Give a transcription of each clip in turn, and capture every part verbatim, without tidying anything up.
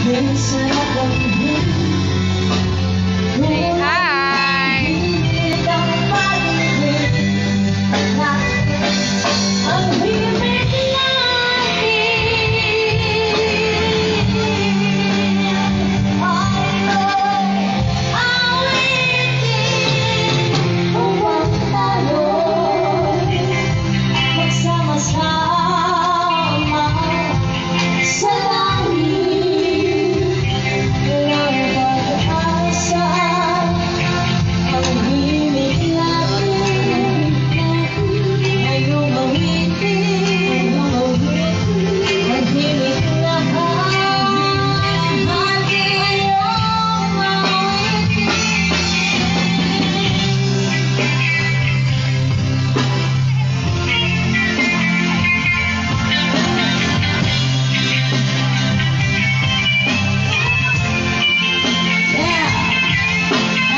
Say hi. Magsama-sama sa langit ng pag-asa, ang himig natin, ngayong awitin, ngayong awitin, ang himig na hangin, ngayong awitin. Yeah.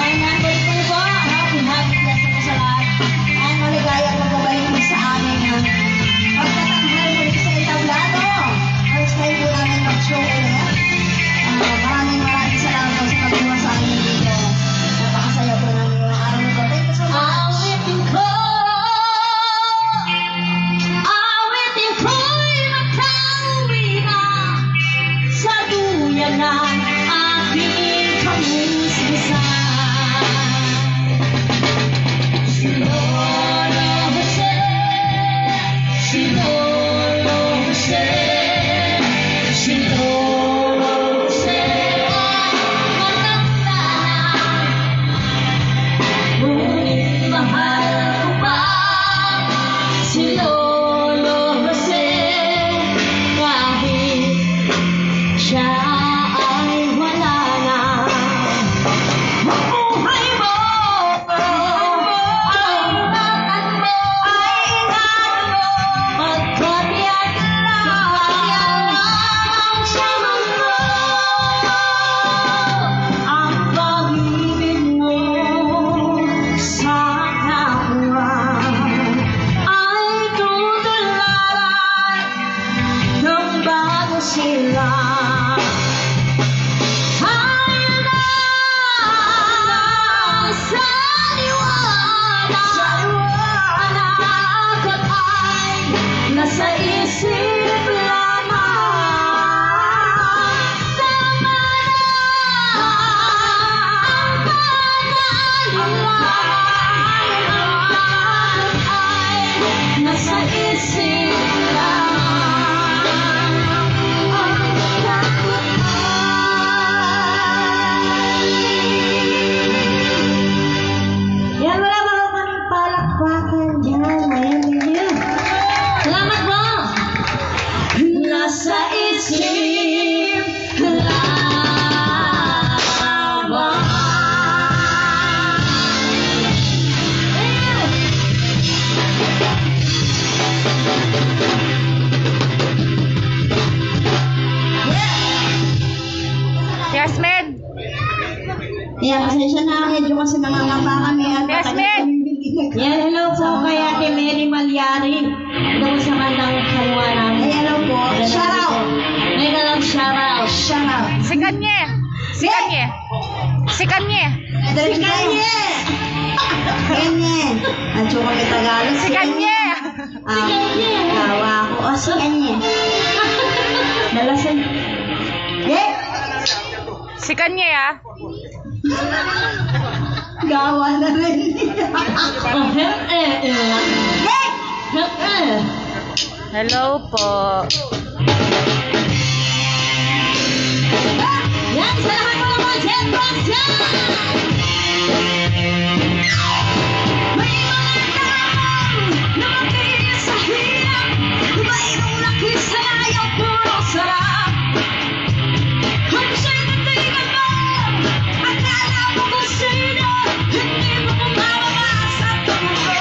And ang huli po po, happy, happy fiesta po sa lahat. And maligaya at mababalik po sa amin na pagtatanghal muli sa entablado. First time po namin mag-show ulit. Ah, maraming, maraming salamat po sa pagkuha sa amin dito. Napakasaya po namin ngayong araw na to. Thank you so much. Awitin ko, awitin ko'y makauwi na sa duyan ng aking kamusmusan. Si Lolo Jose, si Lolo Jose, si Lolo Jose, ay matanda na. Ngunit mahal ko pa si Lolo Jose, kahit siya ay wala na. Mabuhay mo, ang ingatan mo, pagkat yan lang, yan lang ang pag-ibig mo sa kapwa ay tutularan ng bago sila. Ay, na, sa liwanag, sa liwanag, ay nasa isip lamang. Tama na ang panaling, ang panaling ay nasa isip lamang. Ang takot ay. Yan, wala ba kami palakpakan dyan? Ayan, thank you. Salamat po. Nasa isip lamang. Yes, Med. Yeah, pasensya na, medyo kasi nangangapa kami at Yes, Med. Yeah, hello po kay Ate Mary Malyari. Doon sa bandang kaliwa namin. Ay, hello po. Shout out. Mega love shout out. Shout out. Si Kanye. Si Kanye. Si Kanye. Si Kanye. Kanye. At saka may Tagalog. Si Kanye. Ah, gawa ko. O, si Kanye. Nalasan. Eh? Si Kanye, ah. Gawa na rin. Oh, he, eh, eh. He! He, eh. Hello po. Yan, sa lahat po ng mga Jet Boss dyan! May mga taong lumaki sa hirap, mayroong laki sa layang puro sarap. Kung siya'y titigan mo, akala mo kung sino, hindi mo bumababa sa tukso.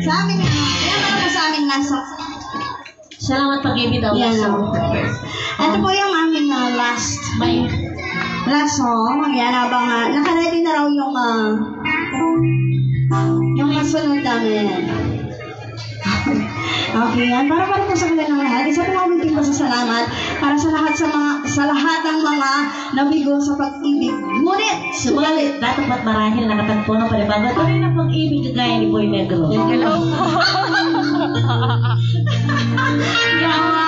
Sa amin na, yan, ano po sa amin nasa? Salamat pag-ibig daw. Yan, oh. Ito po yung aming, ah, last. May. Last song. Yan, habang, ah, nakaready na raw yung, ah, yung masunod namin. Okay, yan. Para, para po sa kanilang lahat. Isa po kami din pasasalamat para sa lahat, sa mga, sa lahat ng mga nabigo sa pag-ibig. Ngunit, subalit, dato't marahil nakatagpo ng panibago, tunay na pag-ibig kagaya ni Boy Negro. Hello. Yawa.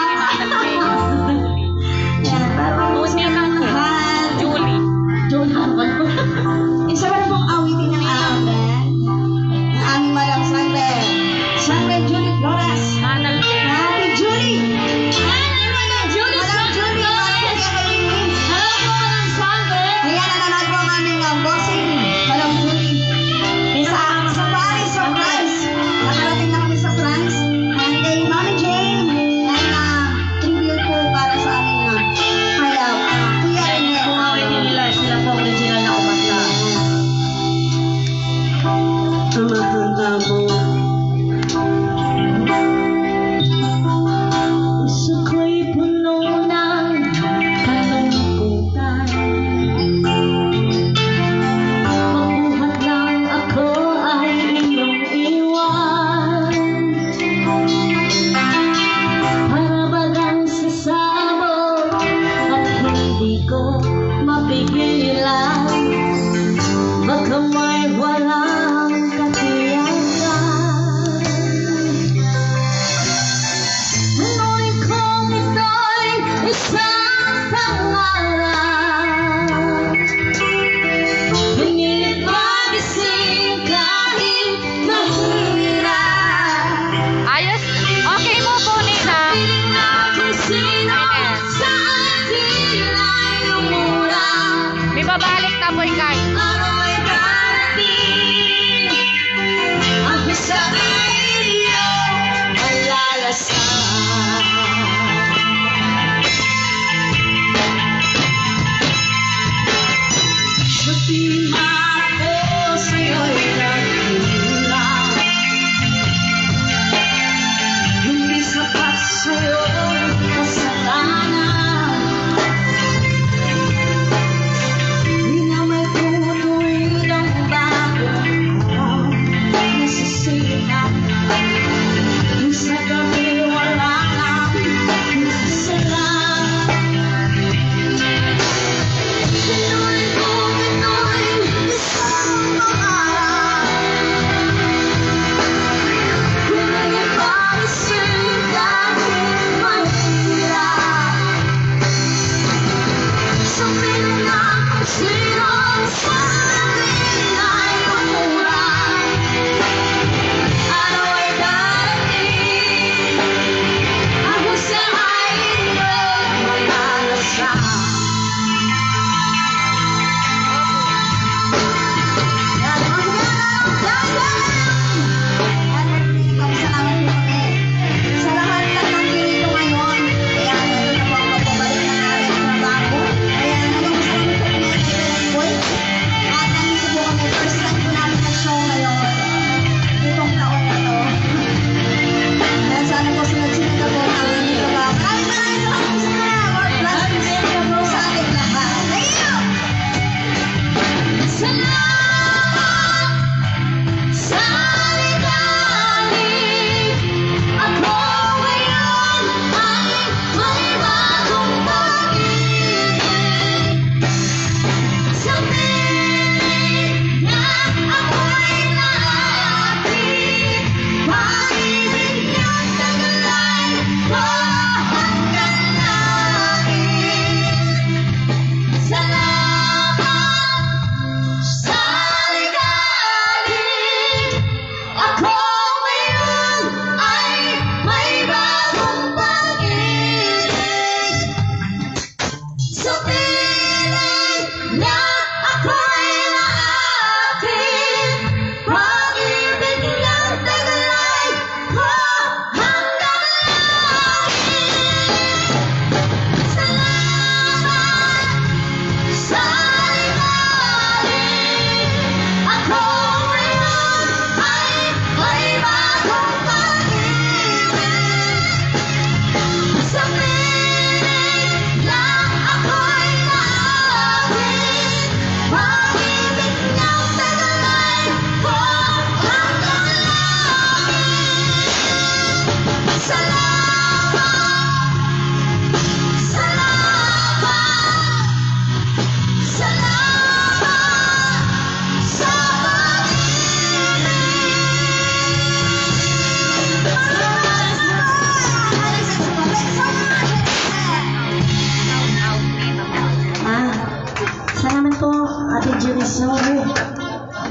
Yan, para po sa kanilang lahat. Julie. Julie. Isa pa na pong awitin ng aming band. Ang aming Madam Sangre. Sangre Julie Flores. Manang Ate Julie. Manang Julie Flores. Hello po, Manang Sangre. Ayan, nanonood po ang aming, ah, bossing, Madam Julie. Sa, sa Paris, surprise. Nakarating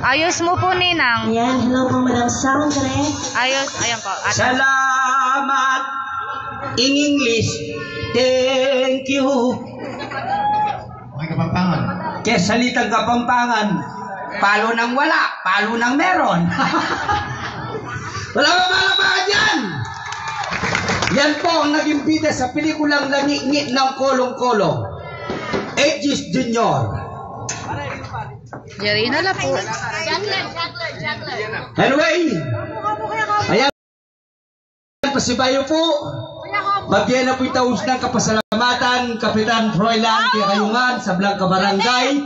Ayos mu po, Ninang. Ayan, hello po, Madam Sandre. Ayos, ayan po. At salamat. In English, thank you. May Kapampangan. Kaya salitang Kapampangan, palo nang wala, palo nang meron. Wala ba, palakpakan yan? Yan po ang naging bida sa pelikulang Langit-ngit ng Kolong-kolong. Aegis Junior. Jerry na la po. Anyway, ayan, pasibayu po. Mabie na po ing taus nang kapasalamatan, Kapitan Froilan, kekayu ngan, sablang kabarangay.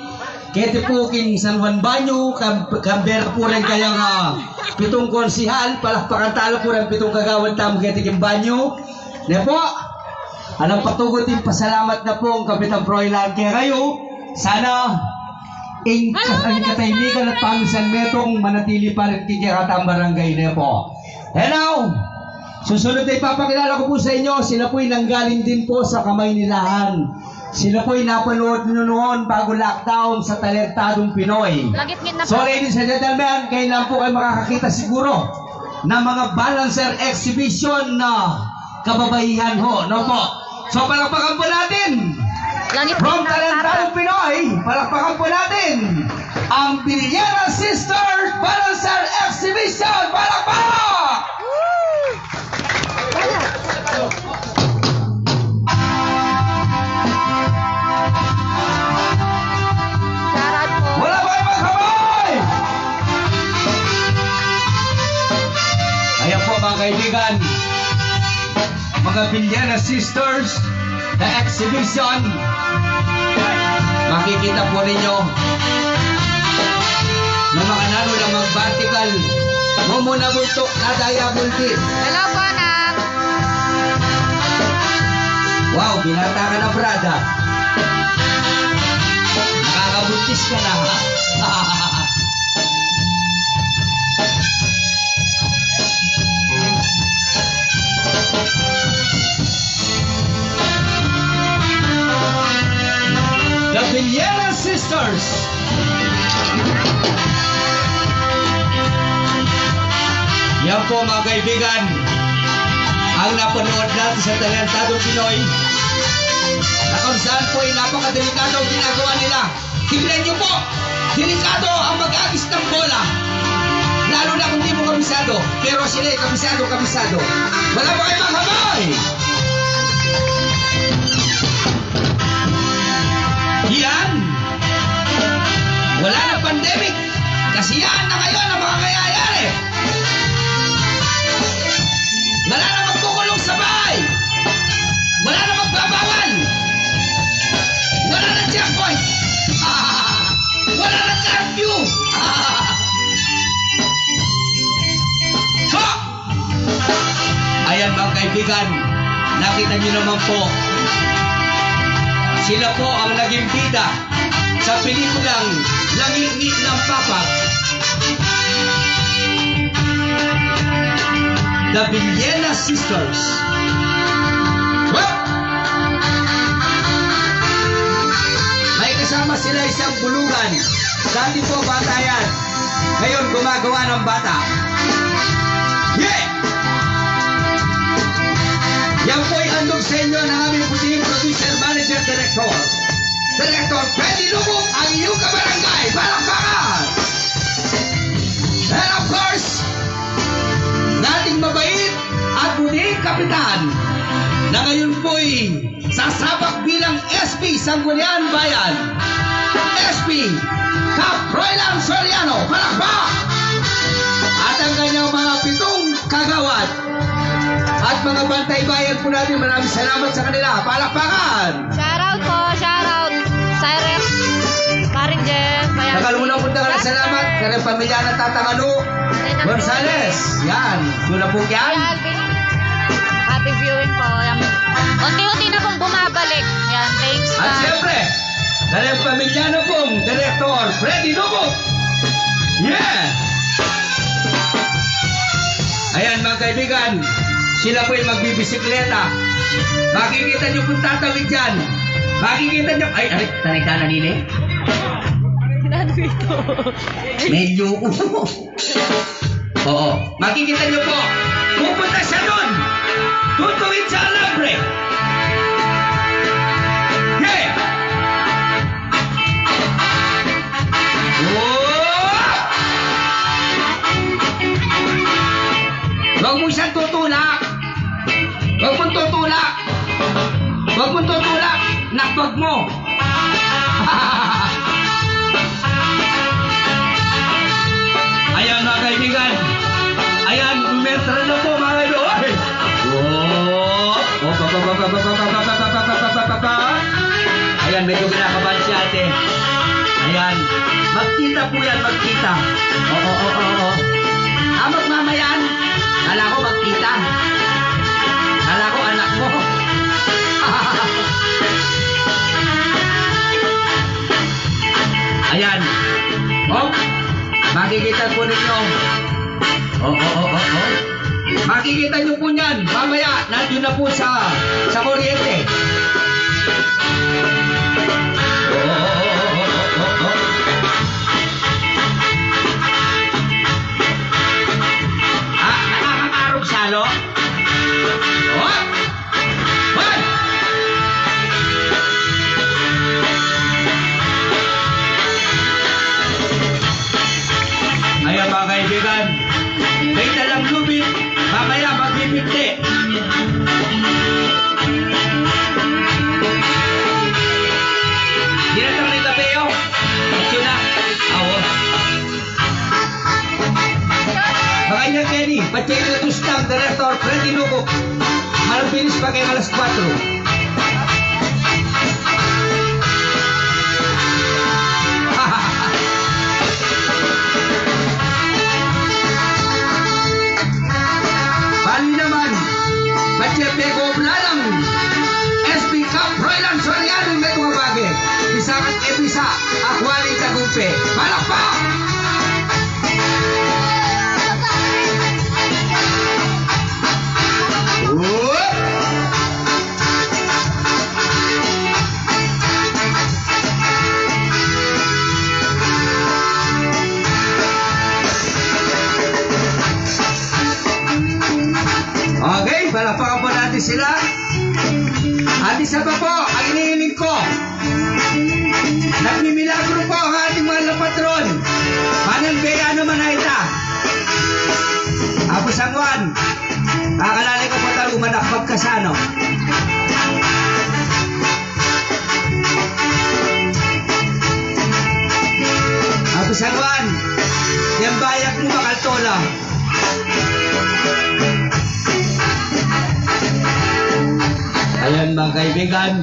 Keti po king San Juan Baño, kam-, kambe na po reng kayang, ah, pitung konsihal, palakpakan tala po reng pitung kagawad tamu keti king Baño. Ne po, alang patugut ing pasalamat na pung Kapitan Froilan kekayu. Sana ing, ing katahimikan at pamisan metung manatili pa rin king kekatang barangay, ne po. And now, susunod na ipapakilala ko po sa inyo, sila po'y nanggaling din po sa Kamaynilahan. Sila po'y napanood nyo noon bago lockdown sa Talentadong Pinoy. Langit-ngit na. So, po, ladies and gentlemen, kayo lang po ay makakakita siguro ng mga balancer exhibition na kababaihan ho, no po? So, palakpakan po natin. Langit-ngit na. From Talentadong Pinoy, palakpakan po natin ang Villena Sisters Balancer Exhibition. Palakpak! Woo! Shoutout po. Wala ba kayong magkamay? Ayan po, mga kaibigan, mga Villena Sisters, the exhibition. Makikita po ninyo na makananu na mag-vertical. Mumuna bulto, nadaya bulti. Hello po, Nap. Wow, binata ka na, Brad, ah. Nakakabuntis ka na, ha? The Villena Sisters. Yan po, mga kaibigan, ang napanood natin sa Talentadong Pinoy, na kung saan po ay napakadelikado ang ginagawa nila. Tignan niyo po, delikado ang mag-agis ng bola. Lalo na kung di mo kabisado. Pero sila ay kabisado, kabisado. Wala ba kayong mga kamay? Yan. Wala na pandemic. Kasi yan na ngayon ang mga nangyayari. Wala na magkukulong sa bahay. Wala na magbabawal. Wala na checkpoint. Wala na curfew. Ha! Ayan, mga kaibigan, nakita niyo naman po, sila po ang naging bida sa pelikulang Langit-ngit ng Papa. The Villena Sisters. Woo! May kasama sila isang bulugan. Dati po, bata yan. Ngayon, gumagawa ng bata. Yeah! Yan po'y handog sa inyo ng aming puting producer, manager, director. Director Freddy Lubog, ang iyong kabarangay. Palakpakan! And of course, nating mabait at puting kapitan na ngayon po'y sasabak bilang S P Sangguniang Bayan, S P Kap Froilan Soriano, palakpak! At ang kanyang mga pitong kagawad at mga bantay bayan po natin, maraming salamat sa kanila. Palakpakan! Shoutout po, shoutout. Siren, Karen Jem, Bayan. Nakalungan po tayo ng salamat kay pamilya ng Tatang Anu Gonzales. Yan. Yun na po yan. Kuya Alvin. Happy viewing po. Yan. Unti-unti na pong bumabalik. Yan. Thanks, at pa, siyempre, kay pamilya na pong Director Freddy Lugo. Yeah! Ayan, mga kaibigan, sila po'y magbibisikleta. Makikita niyo pong tatawid dyan. Makikita niyo, ay, ay, talikdan na nini. Medyo, oo. Makikita niyo po, pupunta siya dun. Tutuwid sa alambre. Yeah! Oh! Huwag mo siyang tutulak. Huwag mong tutulak. Huwag mong tutulak. Nakbag mo. Ayan, mga kaibigan. Ayan, umetra na po, mga kaibigan. Oy! Oh! Ayan, medyo kinakabahan si ate. Ayan. Magkita po yan, magkita. Oo, oo, oo. Ah, magmamayan. Kala ko magkita. Kala ko anak mo. Ayan. Oh, makikita po ninyo. Oh, oh, oh, oh, oh. Makikita niyo po niyan. Mamaya, nandun na po sa, sa kuryente. Oh, oh, oh, oh, oh, oh, oh. Ah, nakakamarog salo? Oh! Hoy! Ayan, mga kaibigan, may dalang lubid, mamaya magbibigti. Dinatang ni Tapeo. Action na. Awo. Pakainan Kenny, Pacheli Latustang, Director Freddy Lugo. Malbinis pa keng alas kuwatro. Bali naman, Pacheli Lugo, Blalang, S B Cup, Royland Soriano, may tumabage. Bisa kat e bisa, akwali tagumpe. Palakpak! Okay, palakpakan po natin sila. At isa pa po, ang iniiling ko, nagmimilagro po ang ating mahal na patron. Manang Beyano Manayta. Apo San Juan, kakalale ko po taruman at pagkasano. Apo San Juan, yang bayag mu makaltola. Ayan, mga kaibigan,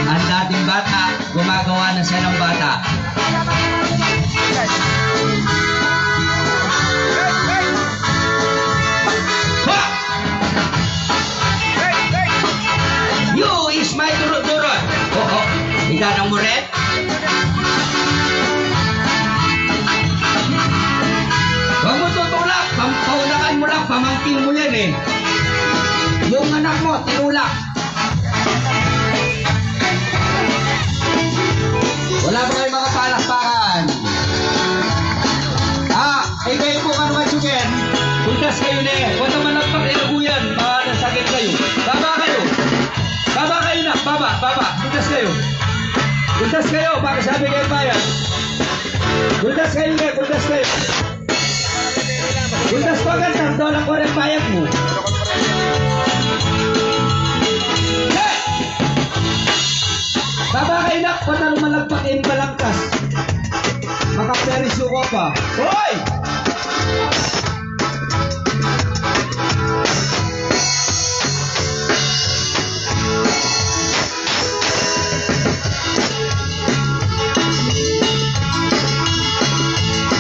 ang dating bata, gumagawa na siya ng bata. Ha! You is my durut-durut. Oh, oh. Iganang mu rin. Huwag mo tutulak. Pam-, paunakan mo lang, pamangkin mo yan eh. Yung anak mo, tinulak. Wala ba kayong mga palakpakan? Ah, ikay po, Manu Machuken. Kuntas kayo ne. Huwag naman nagpakilabuyan. Baka nasakit kayo. Baba kayo. Baba kayo na. Baba, baba. Kuntas kayo. Kuntas kayo. Pakisabi kayo, bayan. Kuntas kayo ne. Kuntas kayo. Kuntas pa, gantang dolang ko rin bayad mo. Hey! Baba kayo na, pata lumalagpak yung balangkas. Makaperisyo ko pa. Hoy!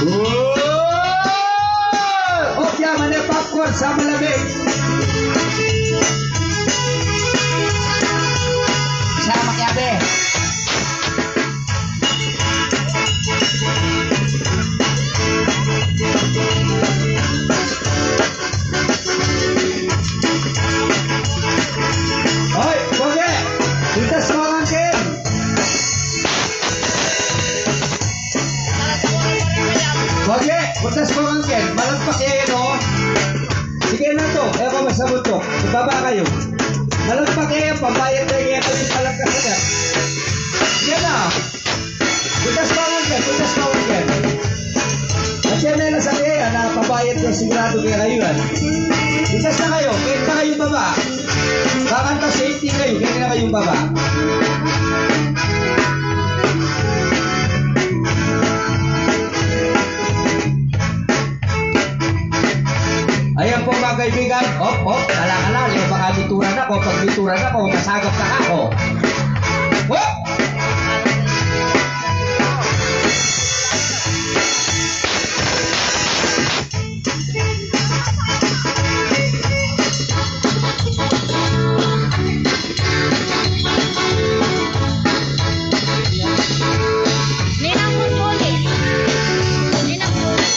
Oh! O, yaman e, popcorn, sa malamig. Sa makiabe. Hoy, pogi! Itas mo ang kin! Sa bunduk, ibaba kayu. Malagpak e, pambayad na e kayu, palagpas na. Yan na. Butas pa ngan ken, butas pa ngan ken. At yan na lang sa kaya, na pambayad na sigurado kaya kayu yan. Butas na kayu, kaya na kayung baba. Bakanta safety kayu, kaya na kayung baba. Ayan po, mga kaibigan. Op, op, kala, kala. Yung baka bituran ako. Pag bituran ako, masagap na ako. Op! Ninang Pulpuli. Ninang Pulpuli.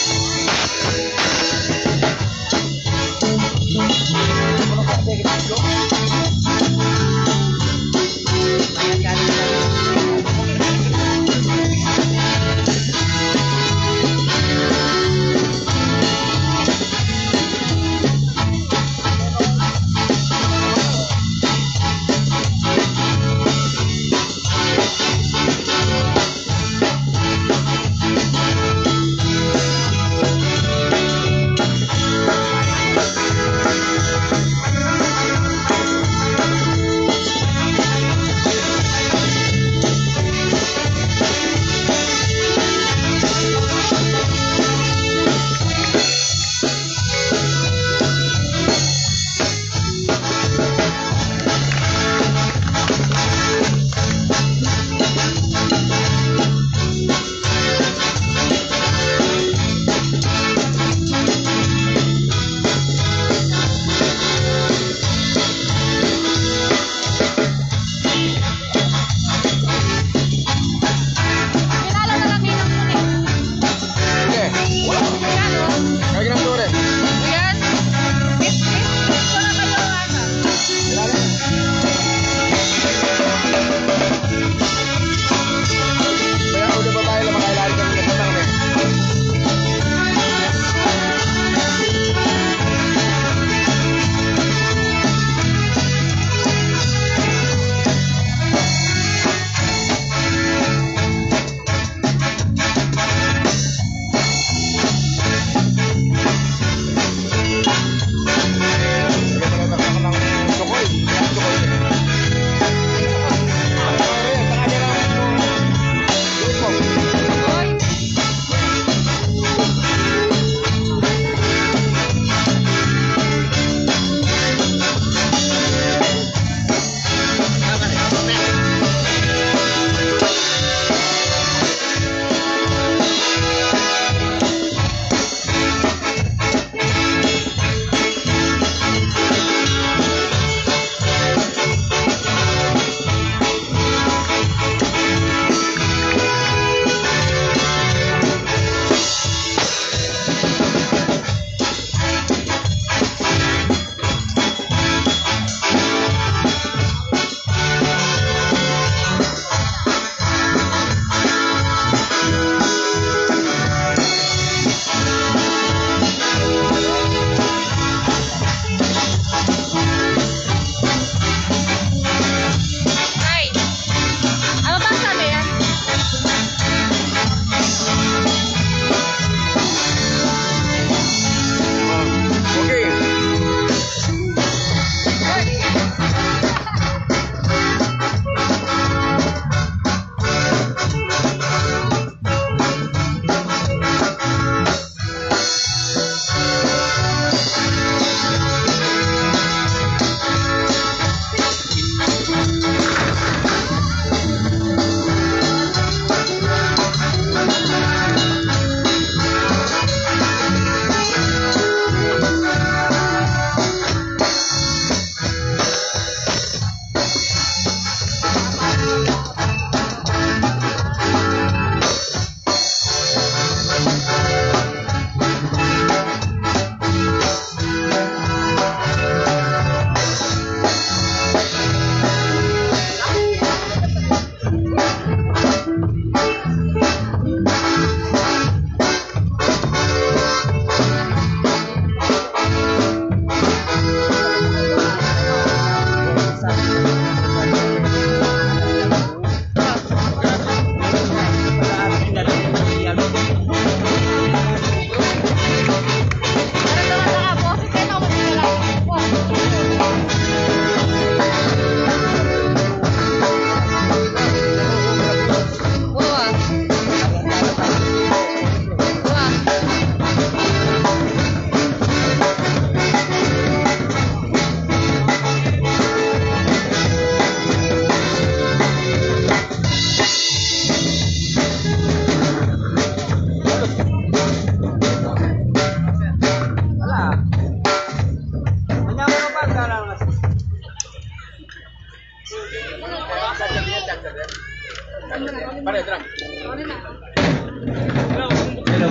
Hello,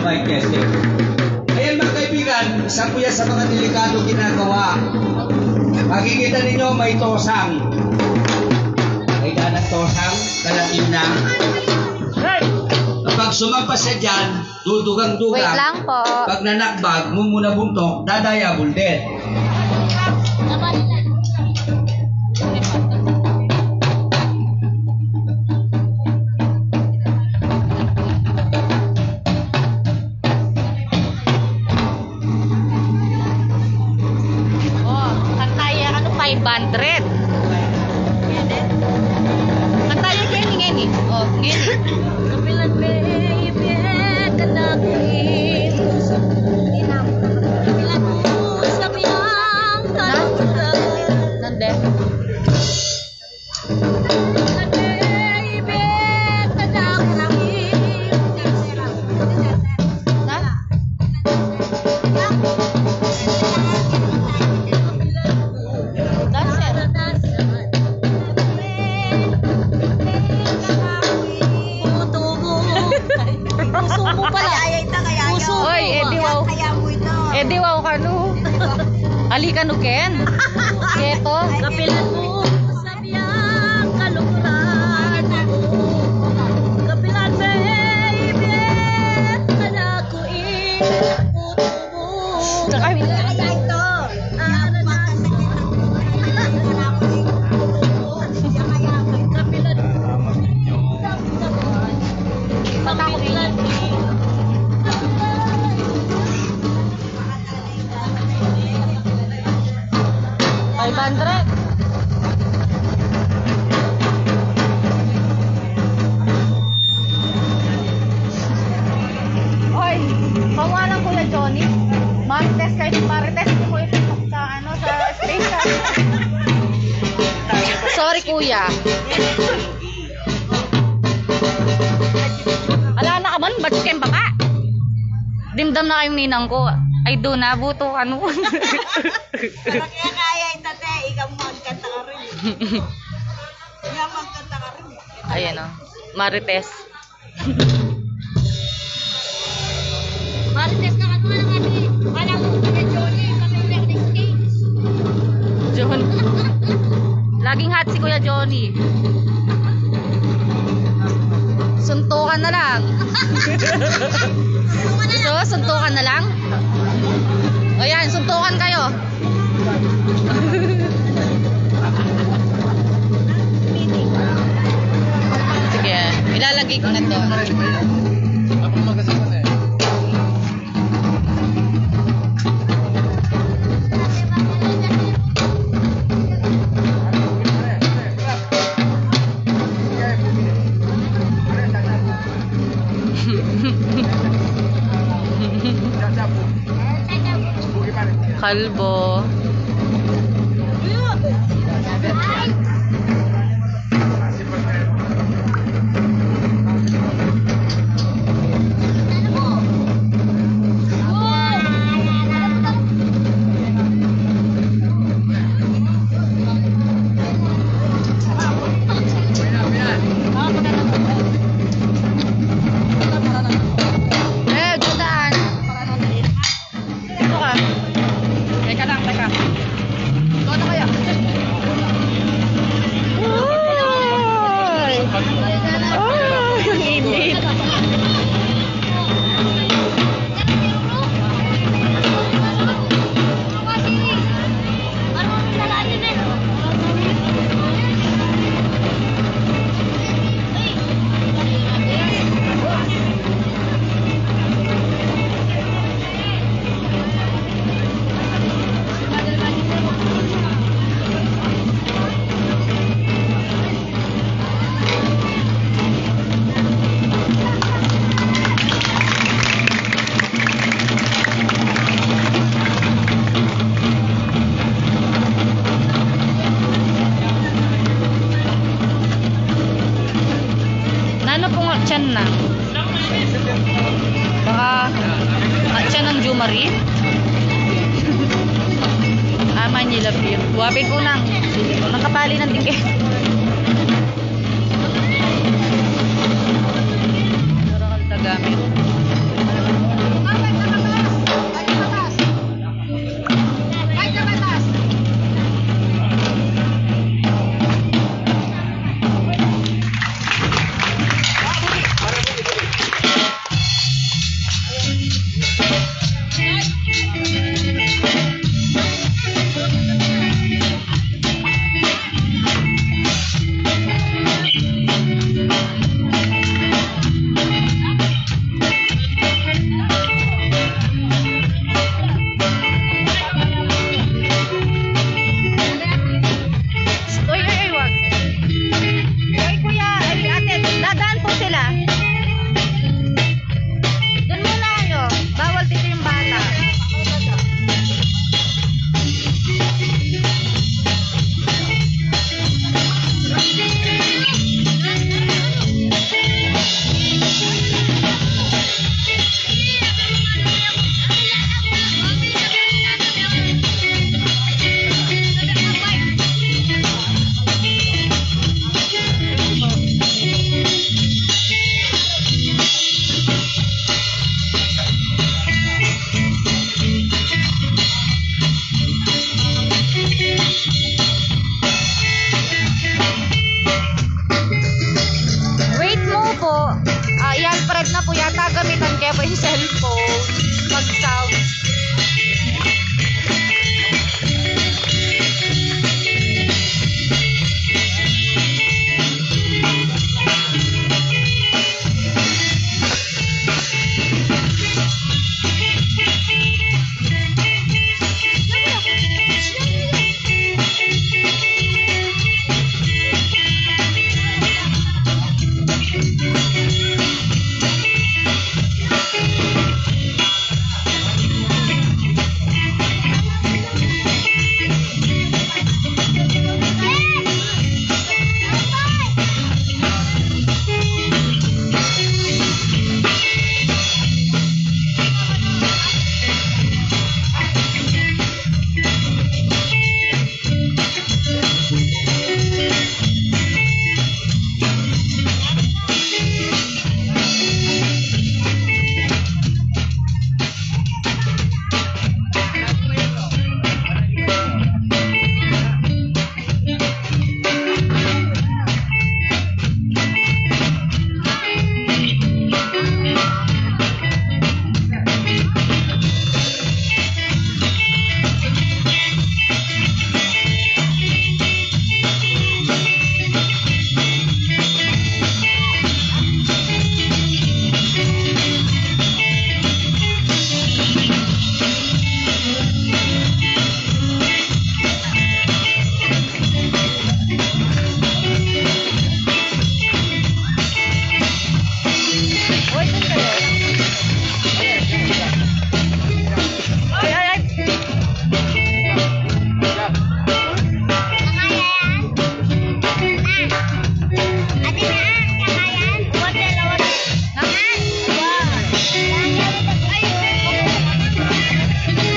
mic testing. Ayan, mga kaibigan, isa po yan sa mga delikadong ginagawa. Makikita ninyo, may tosang. May danang tosang, kalating na. Kapag sumampas siya dyan, dudugang-dugang. Wait lang po. Pag nanakbag, mumuna buntok, dadaya buldet. Oh, kanta ya, ano, five hundred. Kanta ya, ngeni, ngeni. Oh, ngeni. Kapilan, baby, kanaku ing pusu. Kapilan, sabian, kanaku. Nande? Pusu mu pala. Pusu mu. Oy, edi wow. Edi wow kanu. Ali kanu ken. Keto. Kapilan mu. Sabian kaluguran mu. Kapilan, baby, kanaku ing pusu mu. Kapilan. Kapilan. Five hundred. Hoy, pangalan, Kuya Johnny. Marites kayo, Marites. Hindi ko ito sa, ano, sa station. Sorry, Kuya. Ala na ka man, ba't kayo baba? Dimdam na kayong ninang ko. Ay, doon na, buto, ano? Kaya kaya ito, te, ikaw magkanta ka rin. Ikaw magkanta ka rin. Ayan, o. Marites. Marites na katuwa ng ating anak ko, Kuya Johnny, sa Fairness Games. John. Laging hot si Kuya Johnny. Suntukan na lang. Gusto, suntukan na lang? O yan, suntukan kayo. Sige, ilalagay ko na to. Kalbo. Eh, dyan. Ito ka. Teka lang, teka. Ito na kaya? Uy! Uy, ang init. Nanu pung atyan na? Baka atyan ng Jumari? Aman nila, Pio. Guwapin ko nang. Nakapali ng tingke. Uy, uy, uy, wag. Uy, kuya, ay, ate, dadaan po sila. Doon muna kayo. Bawal dito yung bata. Wait mo po. Ah, i-Alfred na po yata, gamitan kaya po yung cellphone. Mag-sound.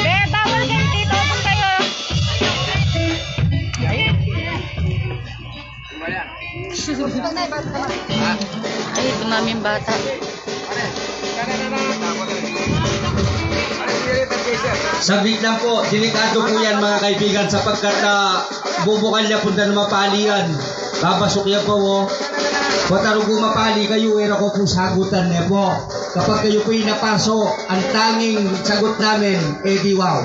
Be, bawal kayo dito. Doon kayo. Ay, dumami yung bata. Saglit lang po, delikado po yan, mga kaibigan, sapagkat, ah, bubukal ya po na mapali yan. Babasuk ya po, oh. Patarugu mapali kayu, e ra ko po sagutan ne po. Kapag kayu po'y napaso, ang tanging sagot namin, e di wow.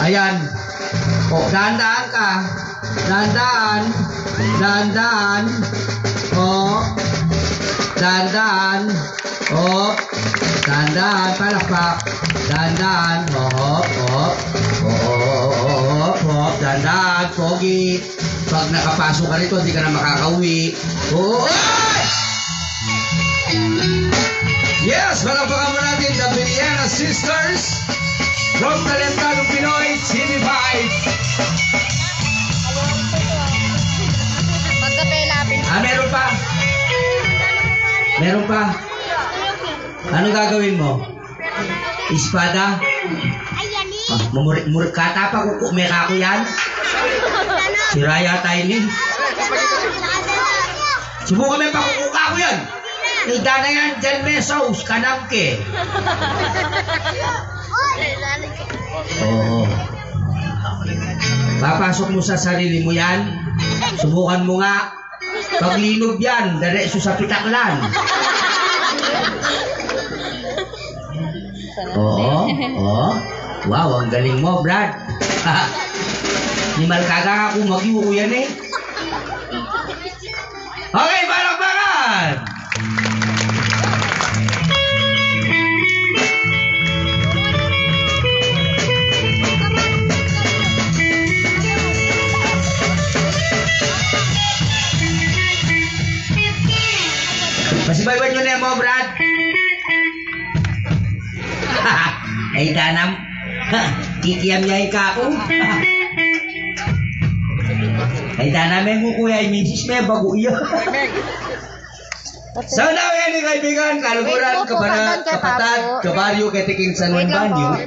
Ayan. O, dahan-dahan ka. Dahan-dahan. Dahan-dahan. O. Dahan-dahan. O. Dahan-dahan. Palakpak. Dahan-dahan. O, hop, hop. O, hop, hop. Dahan-dahan. Pogi. Pag nakapaso ka rito, di ka na makakauwi. O. Ay! Yes, palakpakan po natin the Villena Sisters from Talentadong Pinoy, City five. Magkapela, pin- Ah, meron pa? Meron pa? Anong gagawin mo? Espada? Ah, mumuri-, muri-, katapa ku, ku-, meka ku yan. Sira yata ini. Subukan me pakukuka ku yan. Ida na yan, diyan me sauce, kanam ke. Oo. Papasok mu sa sarili mu yan. Subukan mu nga. Pag linub yan, diretso sa pitaklan. Oo, oo. Wow, ang galing mo, Brad. Ni malkaga ka kung mag-iuuyan eh. Okay, palakpakan! Pasibaywan yu ne mo, Brad. Ay, tanam. Kikiam ya ing kaku. Ay, tanam, e mu kuya, ing misis me, bagu iya. So, now, yan, kaibigan, kaluguran, kapatad, kabaryo, keti king San Juan Banyo.